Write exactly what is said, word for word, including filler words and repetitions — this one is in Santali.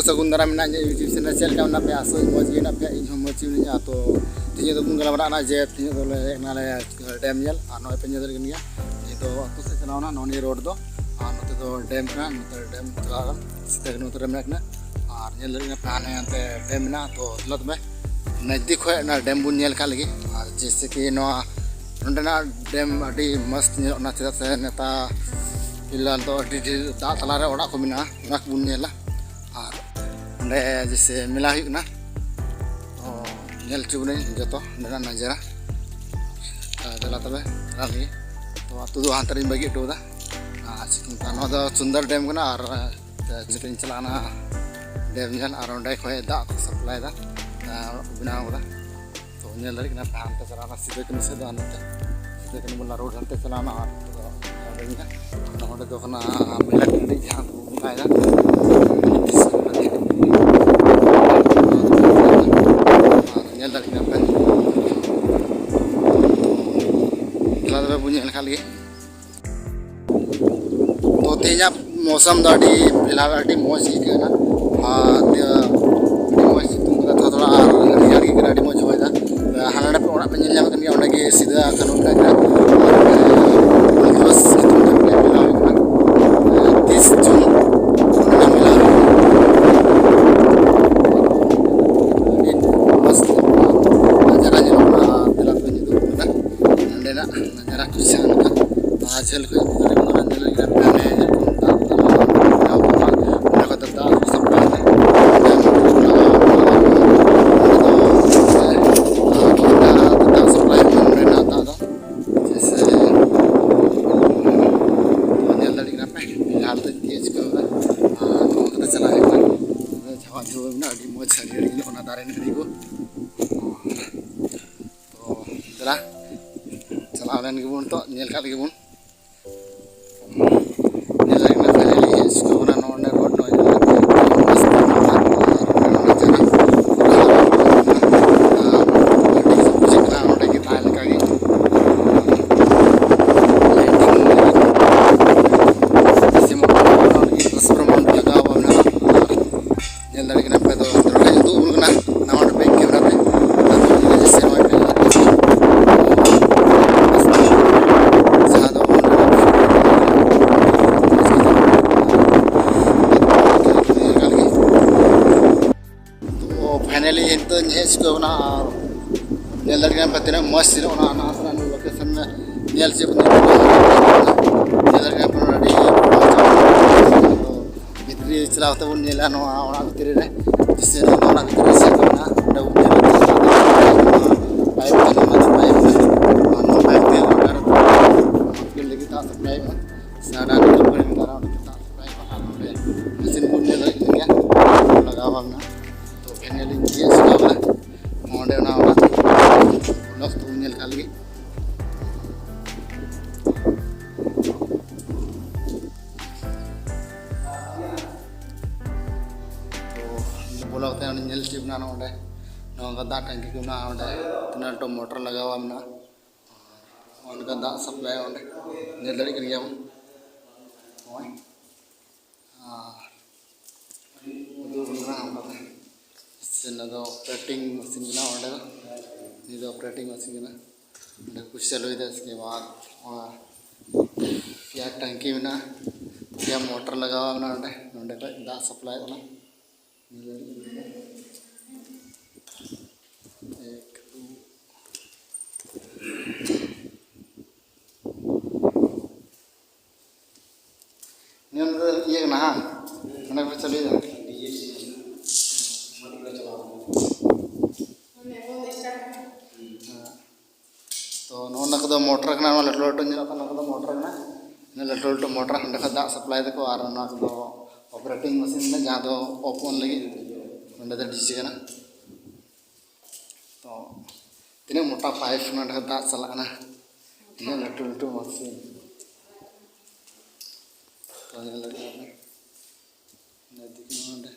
ᱥᱟᱹᱜᱩᱱ ᱫᱟᱨᱟᱢ ᱢᱮᱱᱟᱜᱼᱟ ᱤᱧᱟᱹᱜ YouTube channel᱾ ᱪᱮᱫ ᱞᱮᱠᱟ ᱢᱮᱱᱟᱜ ᱯᱮᱭᱟ? ᱟᱥᱚᱜ ᱟᱹᱧ ᱢᱚᱡᱽ ᱜᱮ ᱢᱮᱱᱟᱜ ᱯᱮᱭᱟ᱾ ᱤᱧ ᱦᱚᱸ ᱢᱚᱡᱽ ᱜᱮ ᱢᱮᱱᱟᱹᱧᱟ᱾ ᱛᱚ ᱛᱮᱦᱮᱧ ᱫᱚᱵᱚᱱ ᱜᱟᱞᱢᱟᱨᱟᱜ ᱠᱟᱱᱟ ᱡᱮ ᱛᱮᱦᱮᱧ ᱫᱚᱞᱮ ᱦᱮᱡ ᱠᱟᱱᱟᱞᱮ ᱰᱮᱢ ᱧᱮᱞ, ᱟᱨ ᱱᱚᱜᱼᱚᱭ ᱯᱮ ᱧᱮᱞ ᱫᱟᱲᱮᱭᱟᱜ ᱠᱟᱱ ᱜᱮᱭᱟ, ᱱᱤᱛ ᱫᱚ ᱟᱹᱛᱩ ᱥᱮᱫ ᱪᱟᱞᱟᱣ ᱮᱱᱟ ᱱᱚᱜᱼᱚ ᱱᱤᱭᱟᱹ ᱨᱳᱰ ᱫᱚ᱾ ᱟᱨ ᱱᱚᱛᱮ ᱫᱚ ᱰᱮᱢ ᱠᱟᱱᱟ, ᱱᱚᱛᱮ ᱰᱮᱢ ᱪᱟᱞᱟᱣ ᱟᱠᱟᱱᱟ, ᱥᱤᱫᱟᱹ ᱠᱟᱹᱱᱦᱩ ᱱᱚᱛᱮ ᱨᱮ ᱢᱮᱱᱟᱜ ᱠᱤᱱᱟ᱾ ᱟᱨ ᱧᱮᱞ ᱫᱟᱲᱮᱭᱟᱜ ᱠᱟᱱᱟ ᱯᱮ ᱦᱟᱱᱮ ᱦᱟᱱᱛᱮ ᱰᱮᱢ ᱢᱮᱱᱟᱜᱼᱟ᱾ ᱛᱚ ᱫᱮᱞᱟ ᱛᱚᱵᱮ ᱱᱟᱡᱫᱤᱠ ᱠᱷᱚᱱ ᱚᱱᱟ ᱰᱮᱢ ᱵᱚᱱ ᱧᱮᱞ ᱠᱟᱜ ᱞᱮᱜᱮ᱾ ᱟᱨ ᱡᱮᱭᱥᱮ ᱠᱤ ᱱᱚᱣᱟ ᱱᱚᱸᱰᱮᱱᱟᱜ ᱰᱮᱢ ᱟᱹᱰᱤ ᱢᱚᱥᱛ ᱧᱮᱞᱚᱜ ᱠᱟᱱᱟ, ᱪᱮᱫᱟᱜ ᱥᱮ ᱱᱮᱛᱟᱨ ᱯᱷᱤᱞᱦᱟᱞ ᱫᱚ ᱟᱹᱰᱤ ᱰᱷᱮᱨ ᱫᱟᱜ ᱛᱟᱞᱟᱨᱮ ᱚᱲᱟᱜ ᱠᱚ ᱢᱮᱱᱟᱜᱼᱟ, ᱚᱱᱟ ᱠᱚᱵᱚᱱ ᱧᱮᱞᱟ᱾ ᱟᱨ ᱚᱸᱰᱮ ᱡᱮᱭᱥᱮ ᱢᱮᱞᱟ ᱦᱩᱭᱩᱜ ᱠᱟᱱᱟ, ᱛᱚ ᱧᱮᱞ ᱦᱚᱪᱚ ᱵᱚᱱᱟᱹᱧ ᱡᱚᱛᱚ ᱱᱚᱸᱰᱮᱱᱟᱜ ᱱᱟᱡᱟᱨᱟ᱾ ᱟᱨ ᱫᱮᱞᱟ ᱛᱚᱵᱮ ᱪᱟᱞᱟᱜ ᱞᱟᱹᱜᱤᱫ᱾ ᱛᱚ ᱟᱹᱛᱩ ᱫᱚ ᱦᱟᱱᱛᱮ ᱨᱤᱧ ᱵᱟᱹᱜᱤ ᱦᱚᱴᱚ ᱠᱟᱫᱟ᱾ ᱟᱨ ᱪᱮᱫ ᱠᱚ ᱢᱮᱛᱟᱜᱼᱟ, ᱱᱚᱣᱟ ᱫᱚ ᱥᱩᱱᱫᱚᱨ ᱰᱮᱢ ᱠᱟᱱᱟ᱾ ᱟᱨ ᱪᱮᱫ ᱤᱧ ᱪᱟᱞᱟᱜ ᱠᱟᱱᱟ ᱰᱮᱢ ᱧᱮᱞ, ᱟᱨ ᱚᱸᱰᱮ ᱠᱷᱚᱱ ᱫᱟᱜ ᱠᱚ ᱥᱟᱯᱞᱟᱭ ᱫᱟ, ᱟᱨ ᱵᱮᱱᱟᱣ ᱠᱟᱫᱟ᱾ ᱛᱚ ᱧᱮᱞ ᱫᱟᱲᱮᱭᱟᱜ ᱠᱟᱱᱟ ᱯᱮ, ᱦᱟᱱᱛᱮ ᱪᱟᱞᱟᱣᱱᱟ ᱥᱤᱫᱟᱹ ᱠᱟᱹᱱᱦᱩ ᱥᱮᱫ ᱫᱚ, ᱦᱟᱱᱛᱮ ᱥᱤᱫᱟᱹ ᱠᱟᱹᱱᱦᱩ ᱵᱚᱞᱟ ᱨᱳᱰ ᱦᱟᱱᱛᱮ ᱪᱟᱞᱟᱣᱱᱟ᱾ ᱟᱨ ᱱᱚᱰᱮ ᱫᱚ ᱠᱟᱱᱟ ᱢᱮᱞᱟ ᱴᱟᱺᱰᱤ, ᱡᱟᱦᱟᱸ ᱫᱚᱠᱚ ᱵᱚᱸᱜᱟᱭᱮᱫᱟ᱾ ᱟᱨ ᱧᱮᱞ ᱫᱟᱲᱮᱭᱟᱜ ᱠᱟᱱᱟ ᱯᱮ, ᱫᱮᱞᱟ ᱛᱚᱵᱮ ᱵᱚᱱ ᱧᱮᱞ ᱞᱮᱠᱷᱟᱱ ᱜᱮ᱾ ᱛᱚ ᱛᱮᱦᱮᱧᱟᱜ ᱢᱳᱥᱟᱢ ᱫᱚ ᱟᱹᱰᱤ ᱯᱷᱤᱞᱦᱟᱞ ᱟᱹᱰᱤ ᱢᱚᱡᱽ ᱟᱹᱭᱠᱟᱹᱜ ᱠᱟᱱᱟ᱾ ᱟᱨ ᱟᱹᱰᱤ ᱢᱚᱡᱽ ᱥᱤᱛᱩᱝ ᱠᱟᱫᱟ ᱛᱷᱚᱲᱟ ᱛᱷᱚᱲᱟ, ᱟᱨ ᱨᱮᱭᱟᱲ ᱜᱮ ᱟᱹᱭᱠᱟᱹᱜ ᱠᱟᱱᱟ, ᱟᱹᱰᱤ ᱢᱚᱡᱽ ᱦᱚᱭ ᱫᱟ᱾ ᱦᱟᱱᱟ ᱱᱟᱰᱮ ᱯᱮ ᱚᱲᱟᱜ ᱯᱮ ᱧᱮᱞ ᱧᱟᱢᱮᱫ ᱠᱟᱱ ᱜᱮᱭᱟ, ᱚᱸᱰᱮ ᱜᱮ ᱥᱤᱫᱟᱹ ᱠᱟᱹᱱᱦᱩ ᱢᱮᱱᱟᱜ ᱠᱤᱱᱟ᱾ ᱦᱩᱞ ᱫᱤᱵᱚᱥ ᱧᱩᱛᱩᱢ ᱛᱮ ᱢᱤᱫᱴᱮᱱ ᱢᱮᱞᱟ ᱦᱩᱭᱩᱜ ᱠᱟᱱᱟ, ᱛᱤᱥ ᱡᱩᱱ ᱚᱱᱟ ᱢᱮᱞᱟ ᱦᱩᱭᱩᱜ ᱠᱟᱱᱟ᱾ ᱟᱹᱰᱤ ᱢᱚᱡᱽ ᱱᱟᱡᱟᱨᱟ ᱧᱮᱞᱚᱜ ᱠᱟᱱᱟ, ᱛᱮᱞᱟ ᱠᱚ ᱧᱮᱞᱚᱜ ᱠᱟᱱᱟ᱾ ᱱᱚᱸᱰᱮᱱᱟᱜ ᱱᱟᱡᱟᱨᱟ ᱠᱚ ᱥᱮᱱ ᱞᱮᱠᱟ, ᱟᱨ ᱡᱷᱟᱹᱞ ᱠᱷᱚᱱ ᱧᱮᱞ ᱞᱮᱠᱷᱟᱱ ᱦᱟᱱᱮ ᱡᱮᱨᱚᱠᱚᱢ ᱫᱟᱜ ᱛᱟᱞᱟ ᱚᱱᱟ ᱠᱚ ᱫᱚ ᱫᱟᱜ ᱠᱚ ᱥᱟᱯᱞᱟᱭ ᱛᱮ, ᱫᱟᱜ ᱥᱟᱯᱞᱟᱭ ᱨᱮᱱᱟᱜ ᱫᱟᱜ ᱫᱚ ᱡᱮᱭᱥᱮ ᱧᱮᱞ ᱫᱟᱲᱮᱭᱟᱜ ᱠᱟᱱᱟ ᱯᱮ, ᱡᱟᱦᱟᱸ ᱞᱮᱠᱟ ᱪᱤᱠᱟᱹ ᱠᱟᱱᱟ᱾ ᱟᱨ ᱱᱚᱣᱟ ᱠᱚᱫᱚ ᱪᱟᱞᱟᱜ ᱦᱩᱭᱩᱜ ᱠᱟᱱᱟ ᱡᱷᱟᱣᱟ ᱡᱷᱟᱣᱟ ᱢᱮᱱᱟᱜᱼᱟ, ᱟᱹᱰᱤ ᱢᱚᱡᱽ ᱦᱟᱹᱨᱭᱟᱹᱲ ᱧᱮᱞᱚᱜ ᱠᱟᱱᱟ ᱫᱟᱨᱮ ᱱᱟᱹᱲᱤ ᱠᱚ᱾ ᱛᱚ ᱫᱮᱞᱟ ᱪᱟᱞᱟᱣ ᱞᱮᱱ ᱜᱮᱵᱚᱱ, ᱛᱚ ᱧᱮᱞ ᱠᱟᱜ ᱞᱮᱜᱮ ᱵᱚᱱ᱾ ᱧᱮᱞ ᱞᱮ ᱠᱟᱱᱟ finally ᱦᱮᱡ ᱥᱮᱴᱮᱨ ᱠᱟᱱᱟ ᱱᱚᱜᱼᱚ ᱱᱚᱰᱮ ᱨᱳᱰ, ᱱᱚᱜᱼᱚᱭ ᱧᱮᱞ ᱞᱮ ᱠᱟᱱᱟ᱾ ᱟᱹᱰᱤ ᱵᱩᱡᱷᱟᱹᱜ ᱠᱟᱱᱟ ᱱᱚᱰᱮ ᱜᱮ ᱛᱟᱦᱮᱸ ᱞᱮᱠᱟ ᱜᱮ᱾ ᱞᱟᱜᱟᱣ ᱢᱮᱱᱟᱜᱼᱟ᱾ ᱧᱮᱞ ᱫᱟᱲᱮᱭᱟᱜ ᱠᱟᱱᱟ ᱯᱮ, ᱟᱫᱚ ᱱᱚᱰᱮ ᱩᱫᱩᱜ ᱟᱵᱚᱱ ᱠᱟᱱᱟ ᱱᱟᱣᱟ ᱰᱮᱯ ᱠᱮᱢᱮᱨᱟ ᱛᱮ᱾ ᱡᱟᱦᱟᱸ ᱫᱚ ᱛᱚ finally ᱱᱤᱛᱚᱜ ᱤᱧ ᱦᱮᱡ ᱪᱩᱠᱟᱹᱣ ᱠᱟᱱᱟ ᱟᱨ ᱧᱮᱞ ᱫᱟᱲᱮᱭᱟᱜ ᱠᱟᱱᱟ ᱯᱮ ᱛᱤᱱᱟᱹᱜ ᱢᱚᱡᱽ ᱧᱮᱞᱚᱜ ᱠᱟᱱᱟ ᱱᱟᱣᱟ ᱛᱮᱱᱟᱜ location ᱧᱮᱞ ᱪᱮᱫ ᱧᱮᱞ ᱫᱟᱲᱮᱭᱟᱜ ᱠᱟᱱᱟ ᱯᱮ ᱟᱹᱰᱤ ᱵᱷᱤᱛᱨᱤ ᱪᱟᱞᱟᱣ ᱠᱟᱛᱮ ᱵᱚᱱ ᱧᱮᱞᱟ ᱱᱚᱣᱟ ᱚᱲᱟᱜ ᱵᱷᱤᱛᱨᱤ ᱨᱮ᱾ ᱡᱮᱭᱥᱮ ᱱᱚᱣᱟ ᱚᱲᱟᱜ ᱵᱷᱤᱛᱨᱤ ᱨᱮ ᱥᱮᱱ ᱠᱟᱱᱟ, ᱚᱸᱰᱮ ᱵᱚᱱ ᱧᱮᱞᱟ ᱯᱟᱭᱤᱯ ᱠᱟᱱᱟ, ᱚᱱᱟ ᱫᱚ ᱯᱟᱭᱤᱯ ᱠᱟᱱᱟ᱾ ᱟᱨ ᱱᱚᱣᱟ ᱯᱟᱭᱤᱯ ᱛᱮ ᱚᱰᱟᱨ ᱞᱟᱹᱜᱤᱫ ᱫᱟᱜ ᱥᱟᱯᱞᱟᱭ ᱚᱜᱼᱟ᱾ ᱥᱮ ᱚᱰᱟᱨ ᱠᱟᱛᱮ ᱚᱸᱰᱮ ᱫᱟᱜ ᱥᱟᱯᱞᱟᱭ ᱚᱜᱼᱟ᱾ ᱟᱨ ᱱᱚᱰᱮ ᱢᱮᱥᱤᱱ ᱵᱚᱱ ᱧᱮᱞ ᱫᱟᱲᱮᱭᱟᱜ ᱠᱟᱱ ᱜᱮᱭᱟ, ᱞᱟᱜᱟᱣ ᱟᱠᱟᱱᱟ᱾ ᱛᱚ ᱯᱷᱟᱭᱱᱟᱞᱤ ᱤᱧ ᱛᱤᱭᱳᱜ ᱥᱮᱴᱮᱨ ᱮᱱᱟ ᱱᱚᱰᱮ ᱚᱱᱟ ᱚᱲᱟᱜ ᱵᱞᱚᱠ ᱛᱮᱵᱚᱱ ᱧᱮᱞ ᱠᱟᱜ ᱞᱮᱜᱮ᱾ ᱛᱚ ᱵᱚᱞᱚ ᱠᱟᱛᱮ ᱚᱸᱰᱮ ᱧᱮᱞ ᱦᱚᱪᱚ ᱵᱚᱱᱟ ᱱᱚᱰᱮ ᱱᱚᱝᱠᱟ ᱫᱟᱜ ᱴᱟᱝᱠᱤ ᱠᱚ ᱢᱮᱱᱟᱜᱼᱟ, ᱚᱸᱰᱮ ᱛᱤᱱᱟᱹᱜ ᱞᱟᱹᱴᱩ ᱢᱚᱴᱚᱨ ᱞᱟᱜᱟᱣᱟ ᱢᱮᱱᱟᱜᱼᱟ, ᱚᱸᱰᱮ ᱫᱟᱜ ᱥᱟᱯᱞᱟᱭ ᱚᱸᱰᱮ ᱧᱮᱞ ᱫᱟᱲᱮᱭᱟᱜ ᱠᱟᱱ ᱜᱮᱭᱟ ᱵᱚᱱ᱾ ᱱᱚᱜᱼᱚᱭ ᱟᱨ ᱩᱫᱩᱜ ᱟᱵᱚᱱ ᱠᱟᱱᱟ ᱚᱱᱠᱟᱛᱮ᱾ ᱥᱮ ᱱᱚᱣᱟ ᱫᱚ ᱚᱯᱟᱨᱮᱴᱤᱝ ᱢᱮᱥᱤᱱ ᱠᱟᱱᱟ ᱚᱸᱰᱮ ᱫᱚ᱾ ᱱᱤᱭᱟᱹ ᱫᱚ ᱚᱯᱟᱨᱮᱴᱤᱝ ᱢᱮᱥᱤᱱ ᱠᱟᱱᱟ᱾ ᱚᱸᱰᱮ ᱠᱚ ᱪᱟᱹᱞᱩᱭᱮᱫᱟ, ᱤᱥᱠᱮ ᱵᱟᱫ ᱚᱱᱟ ᱯᱮᱭᱟ ᱴᱟᱝᱠᱤ ᱢᱮᱱᱟᱜᱼᱟ, ᱯᱮᱭᱟ ᱢᱚᱴᱚᱨ ᱞᱟᱜᱟᱣ ᱢᱮᱱᱟᱜᱼᱟ ᱚᱸᱰᱮ, ᱱᱚᱸᱰᱮ ᱠᱷᱚᱡ ᱫᱟᱜ ᱥᱟᱯᱞᱟᱭᱚᱜ ᱠᱟᱱᱟ᱾ ᱧᱮᱞ ᱫᱟᱲᱮᱭᱟᱜ ᱠᱟᱱᱟ ᱯᱮ᱾ ᱮᱠ, ᱫᱩ᱾ ᱱᱤᱭᱟᱹ ᱫᱚ ᱤᱭᱟᱹ ᱠᱟᱱᱟ, ᱦᱟᱝ? ᱚᱸᱰᱮ ᱠᱚ ᱪᱟᱹᱞᱩᱭᱮᱫᱟ᱾ ᱛᱚ ᱱᱚᱜᱼᱚ ᱱᱚᱣᱟ ᱠᱚᱫᱚ ᱢᱚᱴᱚᱨ ᱠᱟᱱᱟ, ᱱᱚᱣᱟ ᱞᱟᱹᱴᱩ ᱞᱟᱹᱴᱩ ᱧᱮᱞᱚᱜ ᱠᱟᱱᱟ, ᱱᱚᱣᱟ ᱠᱚᱫᱚ ᱢᱚᱴᱚᱨ ᱠᱟᱱᱟ᱾ ᱱᱚᱣᱟ ᱞᱟᱹᱴᱩ ᱞᱟᱹᱴᱩ ᱢᱚᱴᱚᱨ ᱦᱟᱸᱰᱮ ᱠᱷᱚᱱ ᱫᱟᱜ ᱥᱟᱯᱞᱟᱭ ᱫᱟᱠᱚ, ᱟᱨ ᱱᱚᱣᱟ ᱠᱚᱫᱚ ᱚᱯᱟᱨᱮᱴᱤᱝ ᱢᱮᱥᱤᱱ ᱠᱟᱱᱟ, ᱡᱟᱦᱟᱸ ᱫᱚ ᱚᱯᱷ ᱚᱱ ᱞᱟᱹᱜᱤᱫ ᱱᱚᱸᱰᱮ ᱫᱚ ᱰᱤᱥᱤ ᱠᱟᱱᱟ᱾ ᱛᱚ ᱛᱤᱱᱟᱹᱜ ᱢᱚᱴᱟ ᱯᱟᱭᱤᱯ ᱱᱚᱸᱰᱮ ᱠᱷᱚᱱ ᱫᱟᱜ ᱪᱟᱞᱟᱜ ᱠᱟᱱᱟ, ᱛᱤᱱᱟᱹᱜ ᱞᱟᱹᱴᱩ ᱞᱟᱹᱴᱩ ᱢᱮᱥᱤᱱ᱾ ᱛᱚ ᱧᱮᱞ ᱫᱟᱲᱮᱭᱟᱜ ᱠᱟᱱᱟ ᱯᱮ, ᱱᱚᱸᱰᱮ